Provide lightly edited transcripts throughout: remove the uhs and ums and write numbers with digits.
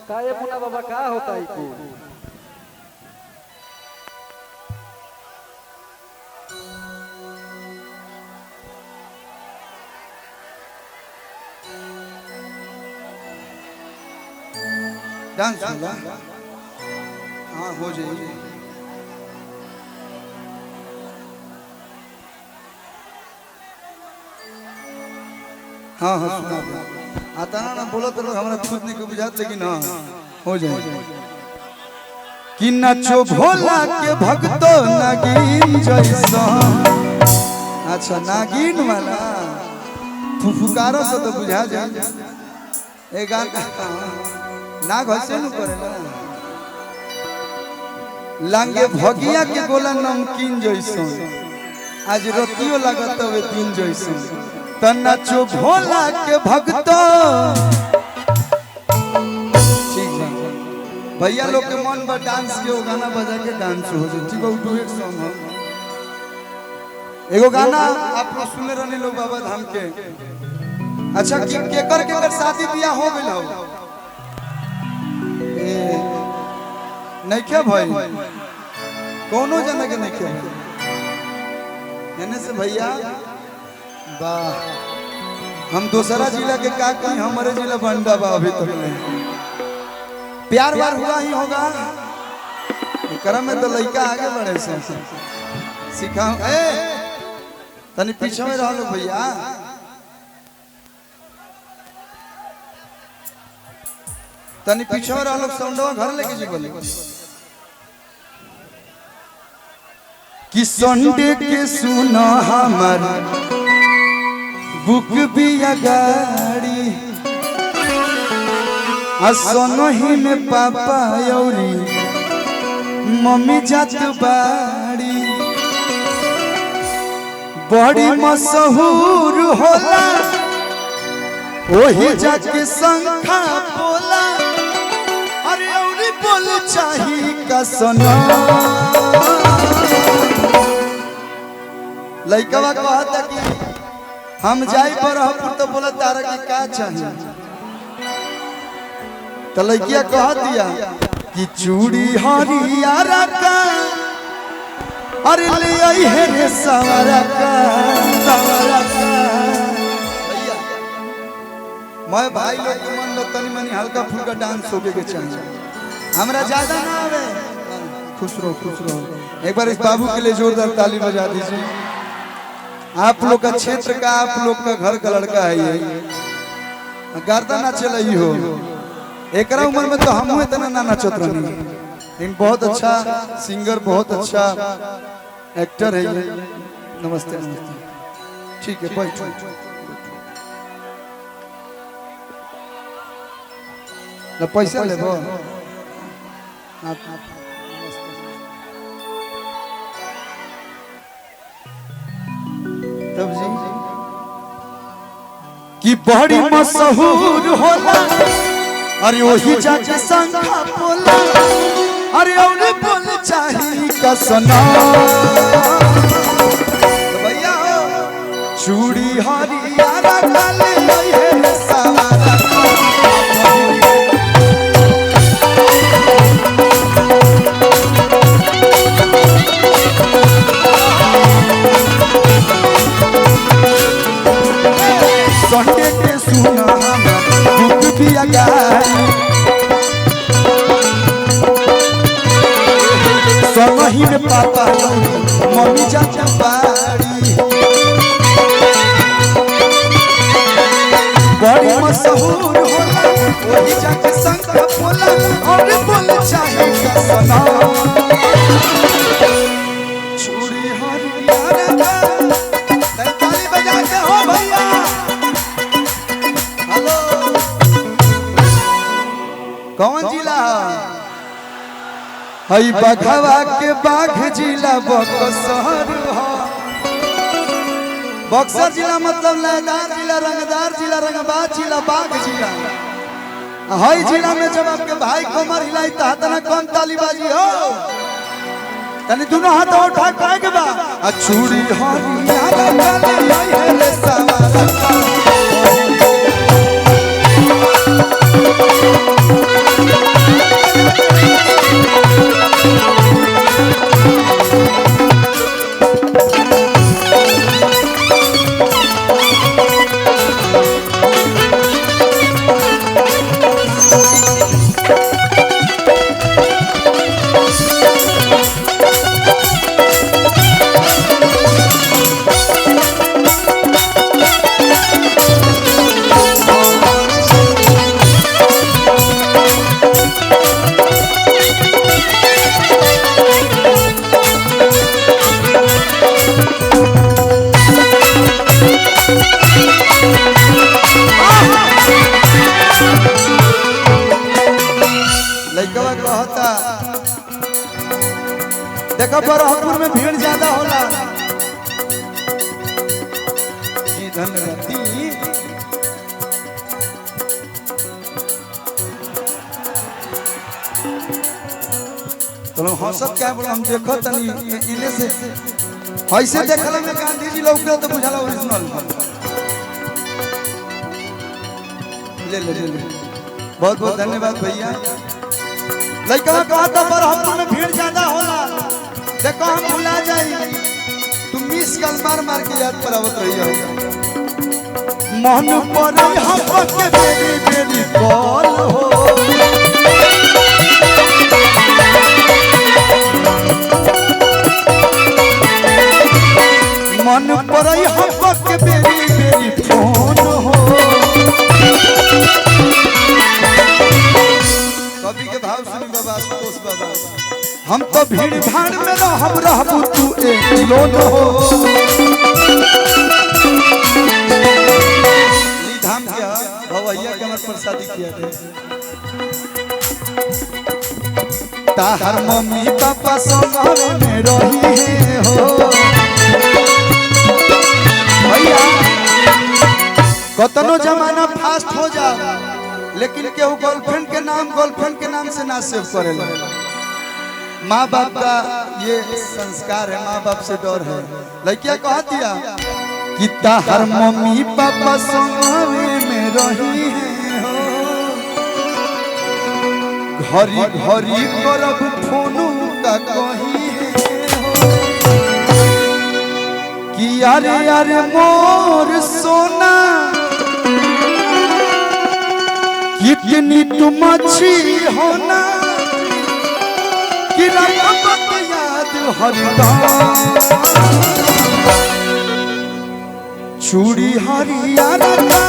काहे मुन्ना बाबा का होता है कुल? डांस होला। हाँ हो जाए। हाँ हाँ सुना दे। आता ना ना बोला तो लोग हमारा खुद नहीं को बुझात, लेकिन हाँ हो जाए। कि नाचो भोला के भक्तो नागिन जैसा। अच्छा नागिन वाला फुफुकारो से तो बुझा जाए। ए गाना नाग हसे नु करेला। लांगे भगिया के गोला नमकीन जैसन, आज रतियो लागत हवे दिन जैसन। त नाचो भोला के भक्तो। ठीक है भैया लोग के मन पर डांस के गाना बजा के डांस हो जाए। ठीक है, डुएट सॉन्ग हो। एगो गाना आप लोग सुनले रहनी लोग बाबा धाम के। अच्छा कि केकर केकर शादी बियाह हो गइल हो? नहीं क्या भाई, कोनो जना के नहीं क्या भाई? एने से भैया वाह, हम दूसरा जिला के का कहीं, हमारे जिला बंडा बा अभी तक नहीं। प्यार वार हुआ ही होगा एकरा में तो लड़का आगे बढ़े से सिखाओ। ए तनी पीछे में रहो भैया। तनी पीछे में रहो, साउंडवा घर लेके जी बोले कि संडे के सुना हमर बुक बिया गाड़ी, आ सोनही में पापा औरी मम्मी जात बाड़ी। बड़ी मशहूर होला ओही जाके शंखा बोला। अरे औरी बोल चाही का सना। लइकवा कहता कि हम जाई पर हम तो बोला तारा के का चाहिए। तो लइकिया कह दिया कि चूड़ी हरियारा का, अरे ले आई है रे सवारा का, सवारा का। भैया मैं भाई लोग के मन में तनी मनी हल्का फुल्का डांस होके के चाहिए, हमरा ज्यादा ना आवे। खुश रहो खुश रहो। एक बार इस बाबू के लिए जोरदार ताली बजा दीजिए। आप लोग का क्षेत्र का, आप लोग का घर का लड़का है ये, गर्दा ना चल हो। एकरा उम्र में तो हम इतना ना नाचत रहनी, लेकिन बहुत अच्छा सिंगर, बहुत अच्छा एक्टर है ये। नमस्ते नमस्ते। ठीक है बैठो। ना पैसा लेबो। तब जी कि बड़ी मशहूर होला, अरे वही जाके शंखा बोला। अरे औरे बोल चाही का सना। भैया चूड़ी हरियारा काले आई है सवारा। संडे के सुना हम बुक बिया गाड़ी, संगही में पापा मम्मी चाचा बाड़ी। बड़ी मशहूर होला वही जाके शंख बोला। और बोल चाहे का सना। चूड़ी हरियारा का, ताली बजा के हो भैया। हेलो कौन जिला है? बघवा के बाघ जिला बक्सर हो। बक्सर जिला मतलब लयदार जिला, रंगदार जिला, रंगबाज जिला, बाघ जिला। हई जिला में जब आपके भाई कमर हिलाई त हाथ कम ताली बाजी हो। तनी दोनों हाथ उठा के के बा। आ चूड़ी हरियारा काले आई है रे सवारा। लड़कवा कहता, देखो बरहपुर में भीड़ ज्यादा होला। जी धन्यवाद दी। तो हंसत क्या बोला, हम देखो तनी इने से ऐसे देखला में गांधी जी लौके तो बुझाला ओरिजिनल। ले ले ले ले, बहुत बहुत धन्यवाद भैया। लड़का कहता बरहपुर में भीड़ ज्यादा होला, देखो हम भुला जाई, तू मिस कल मार मार के याद पर आवत रही हो। मन पर हम के बेरी बेरी कॉल हो, मन पर हम के बेरी बेरी फोन हो। कवि के भाव सुनी बाबा आशुतोष बाबा, हम तो भीड़ भाड़ में रहब रहबू तू एक लोन हो। ली धाम के भवैया के हमर प्रसादी किया दे। ताहर मम्मी पापा संग में रही हो भैया, कतनो जमाना फास्ट हो जा, लेकिन केहू गर्लफ्रेंड के नाम गर्लफ्रेंड के नाम से ना सेव करेला। माँ बाप का ये संस्कार है, माँ बाप से डर है। लड़किया कह दिया कि ताहर मम्मी पापा संग में रही हो, घरी घरी करब फोनू का कही हो, कि अरे अरे मोर सोना कितनी तुम अच्छी हो ना, कि रखबत याद हरदम। चूड़ी हरियारा का,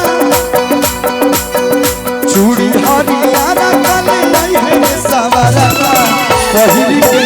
चूड़ी हरियारा का ले आई है सवारा का, पहिरी के